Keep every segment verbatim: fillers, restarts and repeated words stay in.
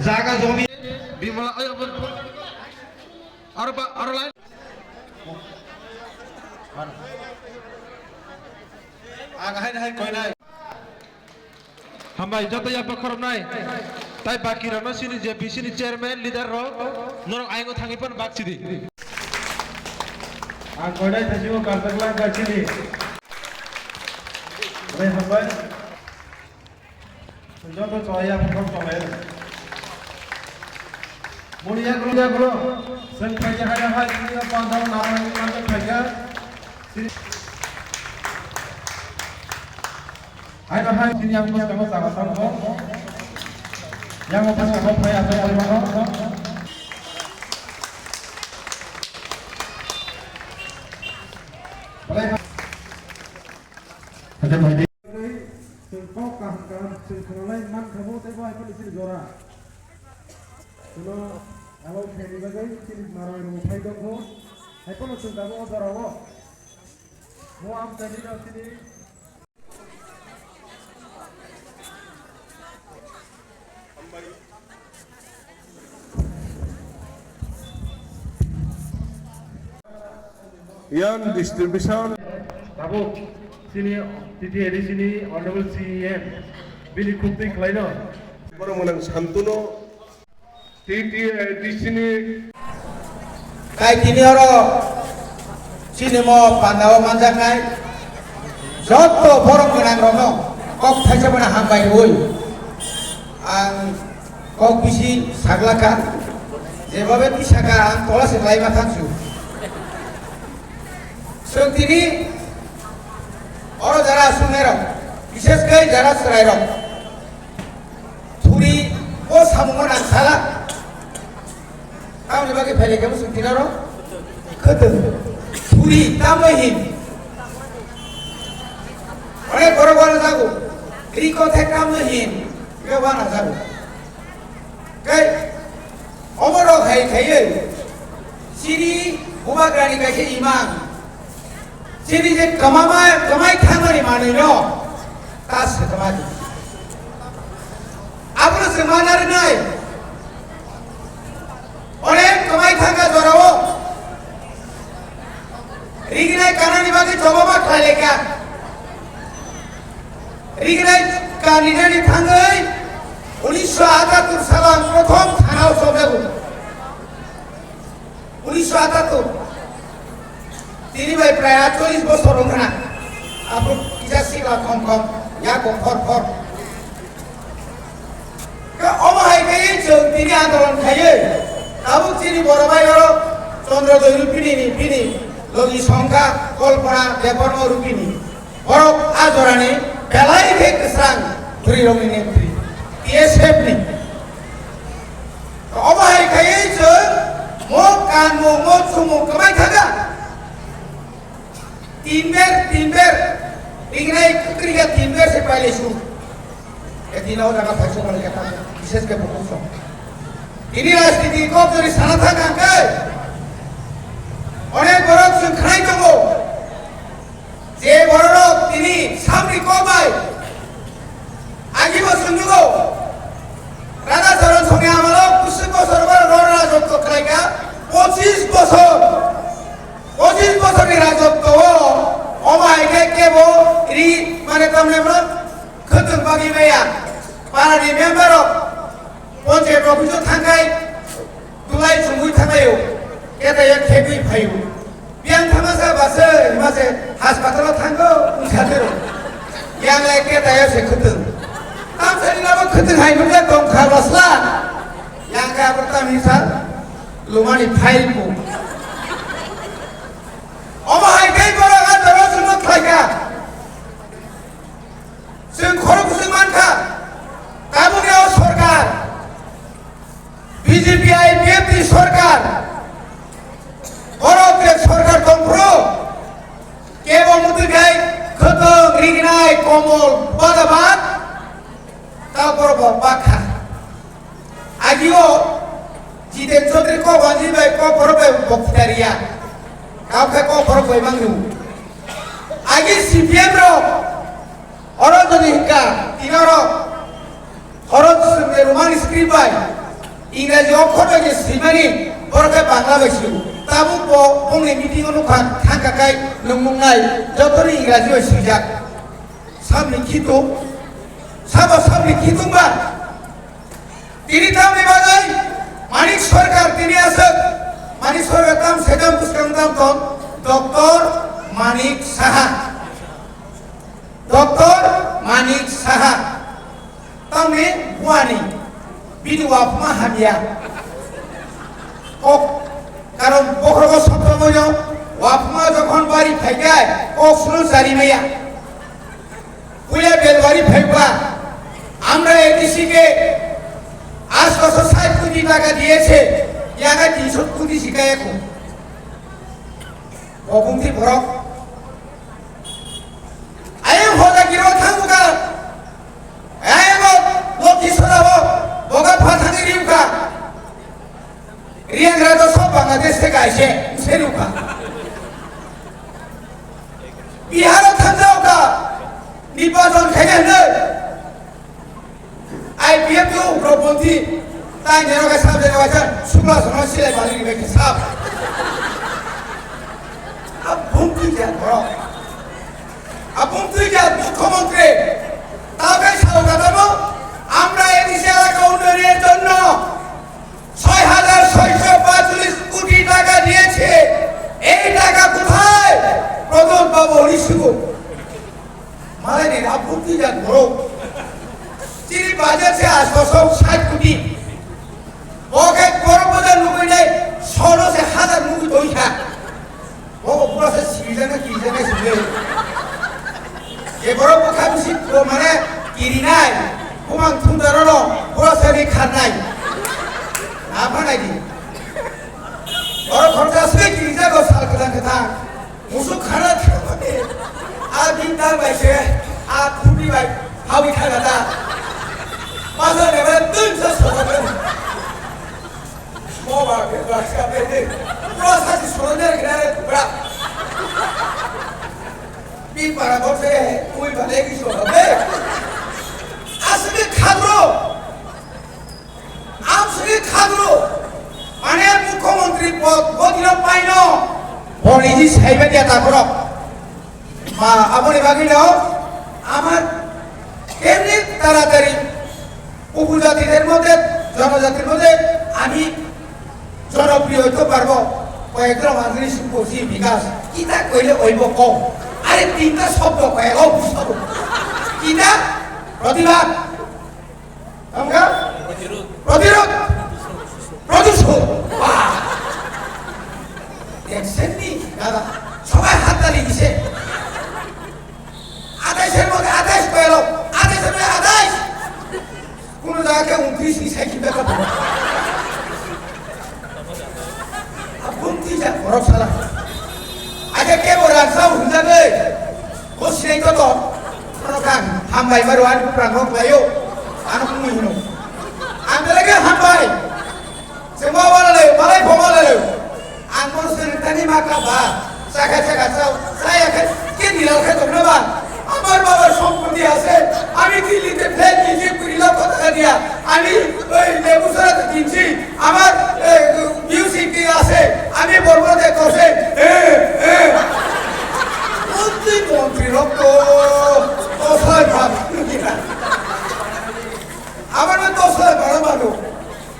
Jaga jomi. Bimala, oy, oy. Aro ba, aro line. Ang hai hai koi nai. Hambai, joto yapha khoroknai. Tai baki rokno sini J P C ni chairman, leader rok, norok ayang o thangwi phano bak sidi. Ang koi nai thangwi o karjak lang bak sidi. Re hambai. Joto chaya phano tonglai. Muni yagulo, yagulo. Seng phaikha, haya, hai, ini apa, apa, nama ini, mana phaikha. Hai, hai, sini yang pas kamu sama, sama, sama. Yang pas kamu, hai, apa, apa, apa. Boleh, hai. Ada, hai. Chwng kok kaham kaham chwng khwnalai mankha bo, tei bo hai phano chini jora. Chwngno abo khaini bagwi chini narwai rwngwi phai tongkho. Hai phano chwng tabuk o jorao. Mo amchaini no chini. Yang distribution. Tabuk chini T T A D C ni Honorable C E M bini khuktwi khlaino. Borok mwnang Santuno T T A D C ni. Tai tini oro chini mo pandao manjaknai joto borok gwnang rokno kok thaisa bai hambai rwui ang kok bisi saglakha, jebabe tisakha ang tola se laima thangsu. Chwng tini oro jara aswknai rok, bises khe jara chwrai rok. Thuri o samungo nang sala. Tamoni bagwi phailai khe bwswk tinaro khwtwng. Thuri tamno hin. Onek borok wanajago. Ri kothai tamno hin. Khe wanajago. Khe omo rok hai khaiwi chini bubagrani kaisa imang. Chini je kwmama, kwmai thangmani manwino ta swkama di. Abono chwng ma narwknai. Onek kwmai thangkha jorao. Rignai kanani bagwi choba ma khlai laikha. Rignai kaninani thangwi unisho atattur salo ang prothom thanao chobjago. Unisho atattur. Tini bai prai atchollis bosor wngkha na. Aphuru kisa sikla khom khom, ya kok khor khor. Khe omo hai khe chwng tini andolon khaiwi tabuk chini boro bai oro Chandra Doi Rupini ni bini logi songkha Kalpana Debbarma Rupini. Borok a jorani belai khe kwchang bwrwirokni nepri, T S F ni. Omo hai khaiwi chwng mo kanmung, mo chumung kwbai thangkha. Tin ber, tin ber, ringnai kwrwikha tin ber se pailaisu. E tino jaga phaisok rwkha, bises khe bukhuk song. Tini rajniti kok jori sana thangkha hwnkhe, onek borok chwng khnai tongo. Je bororok tini samni kok bai agibo swngjugo, Radha Charan Songni amalo kwswk bosor borok rajotwo khlaikha, pochis bosor, pochis bosorni rajotwo-o omo hai khe kebo ri mane tamni hwnba khwtwng bagwi maya, parani member rok Ponchayat office-o thangkhai, dulai chumui thangkhaio, ketaio khebwi phaio. Biyang thangmasa base, himase hospital-o thango, wngsa tero. Yang lai ketaio se khwtwng. Tamsani nabo khwtwng hai nukya tongkha basla. Yang khe abo tam hisa lumani file bo. Omo hai khe borok a doro chwngno khlaikha. Chwng khorok bwswk mankha, tabukni o sorkar, B J P I P F ni sorkar, borok je sorkar tongphuru, kebo mwtwi khai khwtwng rignai komol bada bad, ta borok bo bakha. Agio Jiten Chaudhary kok wanjwi bai kok borok bai bokthita riya. Kau khe kok borok bai mangnu. Agi C P M rok oro jodi hingka tino rok oro Roman script bai Ingraji okhor bai je swimani, borok khe Bangla bai swio. Tabuk bo bongni meeting-o nukha, thangkha khai nungmung nai, jotoni Ingraji bai swijak. Sabni khitung, sabo sabni khitung ba. Tini tamni bagwi Manik Sarkar tini aswk, Manik Sarkar tam sedam bwskang tam tong, Doctor Manik Saha. Doctor Manik Saha. Tamni buani bini wapma hamya. Kok, karon bokhorogo soptamo yo wapma jokhon bari phaikai kok sunu sari maya. Puya belwari phaiba, আমরা এডিসিকে আটশোশো ষাট কোটি টাকা দিয়েছে, ইয়াকে তিনশো কোটি শিখায় এখন। Bobungti borok. Ayang hoda giro thanguka. Ayang o Lokhi Sora o boga phathani riuka. Riang raja sob Bangladesh se kaise se riuka. Bihar o thangjao ka. Nirbachon khaina hwnwi. I P F to ugroponthi, tai nero kaisa, nero kaisa, sukla sono silai bali ni bai sap. Abung tui ja bro. Abung tui ja mukhyamantri. Tabe sao kadamo, আমরা এডিসি এলাকা উন্নয়নের জন্য ছয় হাজার ছয়শো পঁয়তাল্লিশ কোটি টাকা দিয়েছে। এই টাকা কোথায়? প্রমোদ বাবু হরিশুভ। Malai ni aphuti jak borok. Chini budget se asto so sait koti. Bo khe borok boja nugui nai, sono se hazar nugui doi kha. Bo bo pura se sijana kijana sile. E borok bo kha bisi ko mane kiri nai. Bumang thundaro no, pura se ni khan nai. Apa nai di? Borok khoroksa se kiri jago sal kwthang kwthang. Musuk khana thangmani, a bintang bai se, a khuti bai hawi khaga ta. Masa ne bai tun sa sohor. Mo ba ke ba sa be de. Pura sa si sohor ne kira re pura. Bi para bo se, ui ba le ki sohor be. Asli khagro. Amsini khagro, mane mukhyamantri pod godino paino. Boni ji saiba dia takhoro. Ma, aboni bagwi no, amar kemni taratari upojatider moddhe, jonojatir moddhe ami jonopriyo hoito parbo, koyekjon manjini singko si bikas, kita koile oibo kom. Are tinta shobdo koyek o bushabo. Kita protibad. Tamo kha? Protirod. Production. Wah. Action ni, dada. Sobai hattali dise. Atais er moddhe atais koyalo. Atais er moddhe atais. Kono jaga khe untris ni sai kinta kha. Abung twi jak borok sala. Aja kebo rang sao hwnjagwi. Bo sinai to to. Ano kang hambai maro ani buprang rok layo. Ano kung hino. Ang belai khe hambai. Sengma wala layo, malai bo wala layo. Ang bo sengtani ma ka ba. Chakha chakha chao, chaya khe, ke nilal khe tongna ba? Amar babar sompoti ase, ami Dillite flag kinchi kuri lakh taka diya, ami oi Begusarate kinchi, amar, eh, music ki ase, ami Bormate korse, eh, eh. Montri, montri rok to, to sai bhag. Amar na to sai bhag mano.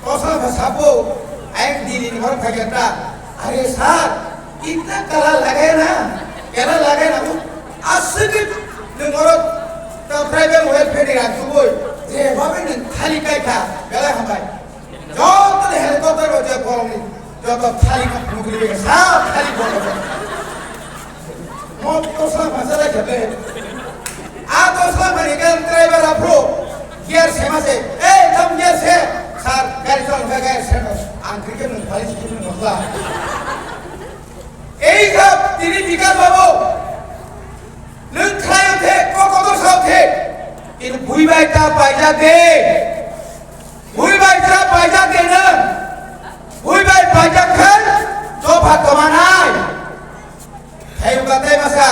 Kosa ba sabo, ayang dini ni borok phai khe ta. Are sir, itna kala lagaya na, kala lagaya na, aswk nwng borok ta tribal welfare ni rang tubui, je bhabe nwng thali kai kha, belai hambai. Joto ni helicopter bo je borok ni, joto thali kha nugri be sa thali borok. Mo tosla masala khebe. A tosla mani gan driver aphro. Gear se mase. Ei, tam gear se. Sir, gari chol kha gear se no. Ang cricket no phali sikhi no bhagla. Ei jab tini Bikas babu. Nwng khlai the, ko kotor sa the. Kintu bui bai ta paijak de. Bui bai ta paijak de nwng. Bui bai paijak khan dopha tomanai. Thaibuka tei masa,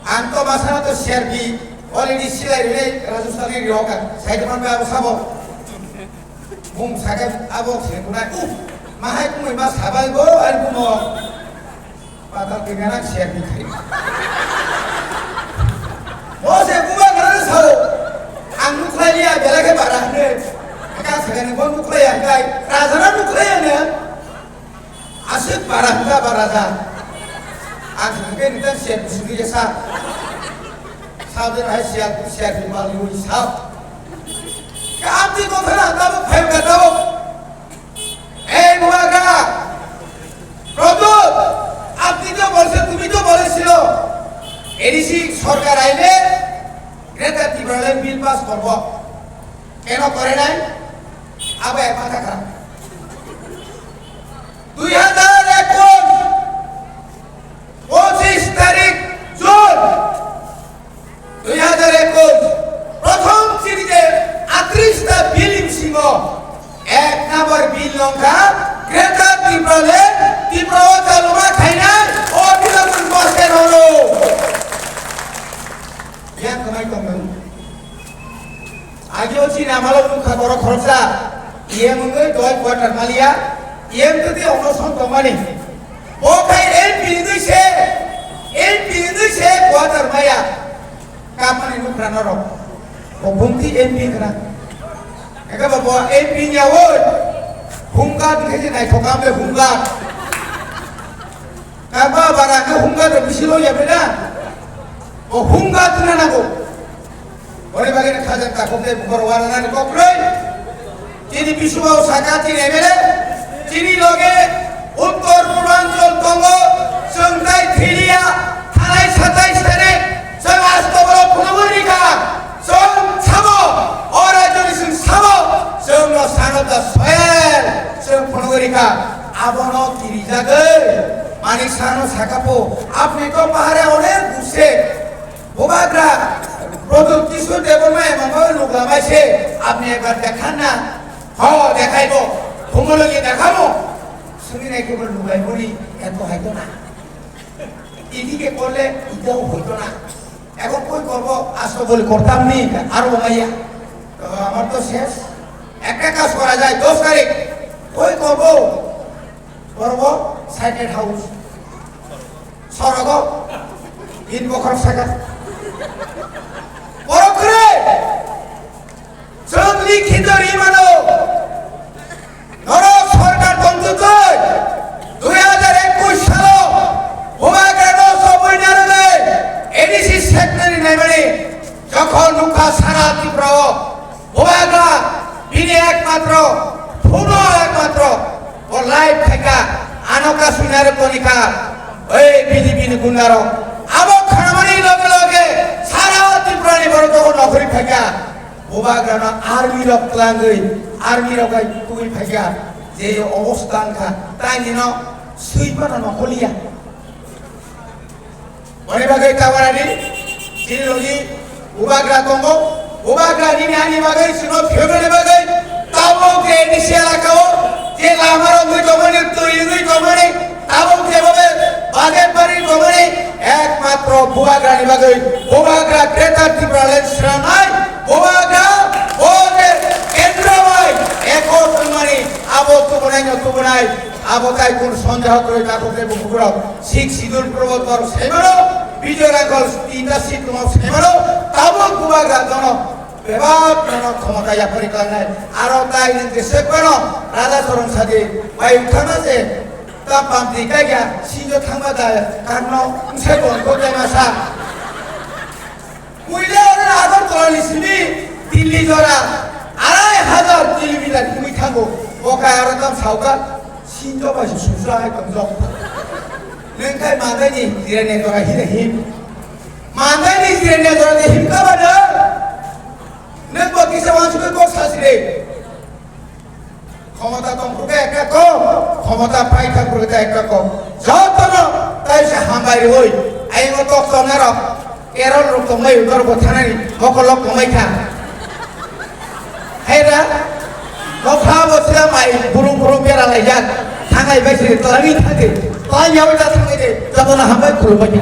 ang to masa to C R P already silai rwle Rajasthan ni rok ang. Sai to man ba sabo. Bung sakhe abo se kunai, "Uff, mahai kumui ma sabai bo, ari kumo." Patal kengana siya bi khai. Bo se kuma kana sao. Ang nuklai liya, bela khe bara hne. Ka sakhe ni bo nuklai yang kai. Raja na nuklai yang ne. Asik bara hne ba raja. Ang sakhe ni tan siya bi suri ke sa. Sao de hai siya, siya bi mal lui sao. Ka abdi ko thana tabuk phai ka tabuk. এই বুবাগ্রা, প্রদ্যুৎ, আপনি তো বলছেন, তুমি তো বলেছিল এডিসি সরকার আইলে গ্রেটার টিব্রাল্যান্ড বিল পাস করব, কেন করে নাই? আবার এক মাথা খারাপ। দুই হাজার একুশ পঁচিশ তারিখ জুন দুই হাজার একুশ, প্রথম চিঠিতে আটত্রিশটা বিল ইমসিংহ, এক নম্বর বিল লঙ্কা, গ্রেটার ত্রিপুরাল্যান্ড, ত্রিপুরা ও চালুমা খাইনা, ও বিনোদন বসেন হলো। Yang kemai tongmung. Ageo chini amalo nukha borok khoroksa, E M wngwi doi quarter maliya, E M twi onoson tongmani. Bo khai M P wngwi se, M P wngwi se quarter maya. Kapmani nukra norok. Bo bumti M P khna. Eka bo bo M P nya woi. Hungga dikhe je naithok am le hungga. Kaba bara ke hungga de bisi lo ya beda. O hungga tuna nago. Ore bagwi khajak takhuk de bukor wana nani kokroi. Chini bisubao saka chini M L A. Chini loge uttor purbanchal tongo. Chwng tai thiliya. Thalai satai sani. Chwng asto boro phunugwi rikha. Chwng sabo. O rajyoni chwng sabo. Chwng no sanata soyel. Chwng phunugwi rikha. Abono kirijagwi, Manik Sahano sakha po, "Apni to pahare onek ghurse, Bubagra, Pradyut Kishore Debbarma emamao luglamai se, apni ekbar dekhan na?" "Ho, dekhaibo, humologi dekhamo." Suni nai kebo luglaimoni eto haito na. Idike korle itao hoito na. Ekhon koi korbo, asto boli kortamni, aro maya. To amar to ses. Ekta kaj kora jai, dos tarik. Koi korbo, korbo, sacred house. Sorogo, in bokhorok saka. Borok kwrwi. Chwng likhito ri mano, norok sorkar tongtwtwi dui hajar ekush salo Bubagrano chobwi narwgwi A D C secretary naimani jokhon nukha sara Tripurao Bubagra bini ekmatro phuno ekmatro bo live khaikha, ano kasui narwk tonikha. Oi B J P ni gunda rok abo khanamani loge loge sara Tripura ni borok jokhon nokhorwi phaikha, Bubagrano army rok tlangwi, army rok bai tubui phaikha, je obostha wngkha, taini no swi phano nokholiya. Boni bagwi tawarani chini logi Bubagra tongo, Bubagra nini ani bagwi chwngno phiyogani bagwi tabuk je nisi elakao je lama rok wngwi tongmani, twi wngwi tongmani, tabuk jebobe budget bari tongmani, ekmatro Bubagrani bagwi, Bubagra Greater Tipraland swnamnai, Bubagra bo je kendro bai ekot wngmani, abo tubunaino tubunai. Abo tai kun sondeho kwrwi takhuk tei bukukrok Sixth Schedule purbo borok saimano, Bijoy Rangkhol tinta seat tongma saimano, tabuk Bubagra jono bebak nono khomota yapharwi klangnai. Aro tai nwng jeswk mano Raja Choron Sadi bai wngthangna je ta pamtwi kaikha sinjo thangma da karno wngse bo wngkho tei masa. Puila oro Agartala ni simi Delhi jora arai hajar kilometer himwi thango. Bo kai aro tam sauka sinjo bai se sujra hai tong jok. Neng kai mandai ni jirani jora hire him. Mandai ni jirani jora de him ka bana. Neng bo kisa wansuk kok sasire. Khomota tongphuru khe ekka kok, khomota pai thangphuru khe ekka kok. Jotono tai se hambai rwi, ayungo tok chongnai rok, Kerala rok tongmai, norok bo thangnai, mokolok tongmai kha. Hai da, nokha bo sila mai, burung burung bera laijak, thangai bai sini, twlangwi thangdi, twlang yaui da thangwi de, jotono hambai khulumbai di.